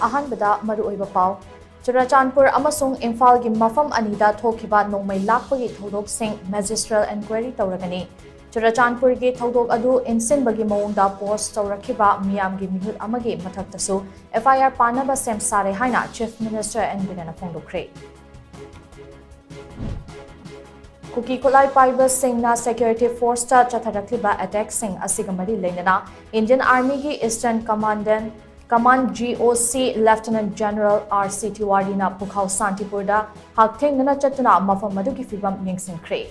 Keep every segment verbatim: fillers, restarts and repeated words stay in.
ꯑꯍꯥꯟꯕꯗ ꯃꯔꯨꯑꯣꯏꯕ ꯄꯥꯎ꯫ ꯆꯨꯔꯆꯥꯟꯄꯨꯔ ꯑꯃꯁꯨꯡ ꯏꯝꯐꯥꯜꯒꯤ ꯃꯐꯝ ꯑꯅꯤꯗ ꯊꯣꯛꯈꯤꯕ ꯅꯣꯡꯃꯩ ꯂꯥꯛꯄꯒꯤ ꯊꯧꯗꯣꯛꯁꯤꯡ ꯃꯦꯖꯤꯁꯇ꯭ꯔꯦꯜ ꯏꯟꯀ꯭ꯋꯥꯏꯔꯤ ꯇꯧꯔꯒꯅꯤ꯫ ꯆꯨꯔꯆꯥꯟꯄꯨꯔꯒꯤ ꯊꯧꯗꯣꯛ ꯑꯗꯨ ꯏꯟꯁꯤꯟꯕꯒꯤ ꯃꯑꯣꯡꯗ ꯄꯣꯁ ꯇꯧꯔꯛꯈꯤꯕ ꯃꯤꯌꯥꯝꯒꯤ ꯃꯤꯍꯨꯠ ꯑꯃꯒꯤ ꯃꯊꯛꯇꯁꯨ ꯑꯦꯐ ꯑꯥꯏ ꯑꯥꯔ ꯄꯥꯟꯅꯕ ꯁꯦꯝ ꯁꯥꯔꯦ ꯍꯥꯏꯅ ꯆꯤꯐ ꯃꯤꯅꯤꯁꯇꯔ ꯑꯦꯟ ꯕꯤꯔꯦꯟꯅ ꯐꯣꯡꯗꯣꯛꯈ꯭ꯔꯦ꯫ ꯀꯨꯀꯤ ꯈꯨꯠꯂꯥꯏ ꯄꯥꯏꯕꯁꯤꯡꯅ ꯁꯦꯀ꯭ꯌꯨꯔꯤꯇꯤ ꯐꯣꯔꯁꯇ ꯆꯠꯊꯔꯛꯂꯤꯕ ꯑꯦꯇꯦꯛꯁꯤꯡ ꯑꯁꯤꯒ ꯃꯔꯤ ꯂꯩꯅꯅ ꯏꯟꯗꯤꯌꯟ ꯑꯥꯔꯃꯤꯒꯤ eastern commandant, common G O ꯁꯤ ꯂꯦꯐꯇꯤꯅꯦꯟ ꯖꯦꯅꯔꯦꯜ ꯑꯥꯔ ꯁꯤ ꯇꯤꯋꯥꯔꯤꯅ ꯄꯨꯈꯥꯎ ꯁꯥꯟꯇꯤꯄꯨꯔꯗ ꯍꯛꯊꯦꯡꯅꯅ ꯆꯠꯇꯨꯅ ꯃꯐꯝ ꯑꯗꯨꯒꯤ ꯐꯤꯕꯝ ꯌꯦꯡꯁꯤꯟꯈ꯭ꯔꯦ꯫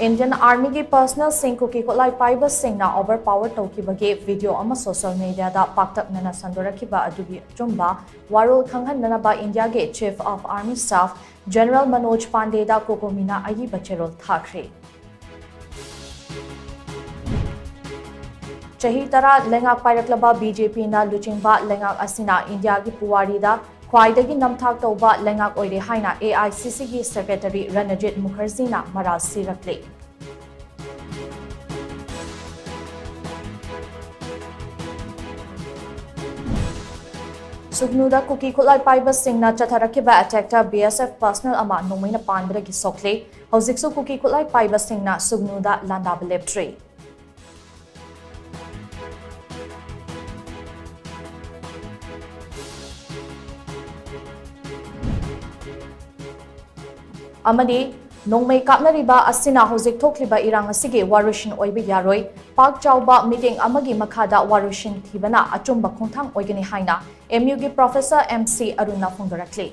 ꯏꯟꯗꯤꯌꯟ ꯑꯥꯔꯃꯤꯒꯤ ꯄꯔꯁꯅꯦꯜꯁꯤꯡ ꯀꯨꯀꯤ ꯈꯨꯠꯂꯥꯏ ꯄꯥꯏꯕꯁꯤꯡꯅ ꯑꯣꯚꯔ ꯄꯥꯋꯔ ꯇꯧꯈꯤꯕꯒꯤ ꯚꯤꯗꯤꯑꯣ ꯑꯃ ꯁꯣꯁꯤꯌꯦꯜ ꯃꯤꯗꯤꯌꯥꯗ ꯄꯥꯛꯇꯛꯅꯅ ꯁꯟꯗꯣꯔꯛꯈꯤꯕ ꯑꯗꯨꯒꯤ ꯑꯆꯨꯝꯕ ꯋꯥꯔꯣꯜ ꯈꯪꯍꯟꯅꯅꯕ ꯏꯟꯗꯤꯌꯥꯒꯤ chief of army staff general Manoj ꯄꯥꯟꯗꯦꯗ ꯀꯣꯀꯣꯃꯤꯅ ꯑꯏꯕ ꯆꯦꯔꯣꯜ ꯊꯥꯈ꯭ꯔꯦ꯫ ꯆꯍꯤ ꯇꯔꯥ ꯂꯩꯉꯥꯛ ꯄꯥꯏꯔꯛꯂꯕ ꯕꯤ ꯖꯦ ꯄꯤꯅ ꯂꯨꯆꯤꯡꯕ ꯂꯩꯉꯥꯛ ꯑꯁꯤꯅ ꯏꯟꯗꯤꯌꯥꯒꯤ ꯄꯨꯋꯥꯔꯤꯗ ꯈ꯭ꯋꯥꯏꯗꯒꯤ ꯅꯝꯊꯥꯛ ꯇꯧꯕ ꯂꯩꯉꯥꯛ ꯑꯣꯏꯔꯦ ꯍꯥꯏꯅ ꯑꯦ ꯑꯥꯏ ꯁꯤ ꯁꯤꯒꯤ ꯁꯦꯀ꯭ꯔꯦꯇꯔꯤ ꯔꯅꯖꯤꯠ ꯃꯨꯈꯔꯖꯤꯅ ꯃꯔꯥꯜ ꯁꯤꯔꯛꯂꯦ꯫ ꯁꯨꯒꯅꯨꯗ ꯀꯨꯀꯤ ꯈꯨꯠꯂꯥꯏ ꯄꯥꯏꯕꯁꯤꯡꯅ ꯆꯠꯊꯔꯛꯈꯤꯕ ꯑꯦꯇꯦꯛꯇ ꯕꯤ ꯑꯦꯁ ꯑꯦꯐ ꯄꯔꯁꯅꯦꯜ ꯑꯃ ꯅꯣꯡꯃꯩꯅ ꯄꯥꯟꯕꯗꯒꯤ ꯁꯣꯛꯂꯦ꯫ ꯍꯧꯖꯤꯛꯁꯨ ꯀꯨꯀꯤ ꯈꯨꯠꯂꯥꯏ ꯄꯥꯏꯕꯁꯤꯡꯅ ꯁꯨꯒꯅꯨꯗ ꯂꯥꯟꯗꯥꯕ ꯂꯦꯞꯇ꯭ꯔꯤ꯫ ꯑꯃꯗꯤ ꯅꯣꯡꯃꯩ ꯀꯥꯞꯅꯔꯤꯕ ꯑꯁꯤꯅ ꯍꯧꯖꯤꯛ ꯊꯣꯛꯂꯤꯕ ꯏꯔꯥꯡ ꯑꯁꯤꯒꯤ ꯋꯥꯔꯣꯏꯁꯤꯟ ꯑꯣꯏꯕ ꯌꯥꯔꯣꯏ, ꯄꯥꯛ ꯆꯥꯎꯕ ꯃꯤꯠꯌꯦꯡ ꯑꯃꯒꯤ ꯃꯈꯥꯗ ꯋꯥꯔꯣꯏꯁꯤꯟ ꯊꯤꯕꯅ ꯑꯆꯨꯝꯕ ꯈꯣꯡꯊꯥꯡ ꯑꯣꯏꯒꯅꯤ ꯍꯥꯏꯅ ꯑꯦꯝ ꯌꯨꯒꯤ ꯄ꯭ꯔꯣꯐꯦꯁꯔ ꯑꯦꯝ ꯁꯤ ꯑꯔꯨꯟꯅ ꯐꯣꯡꯗꯣꯔꯛꯂꯤ꯫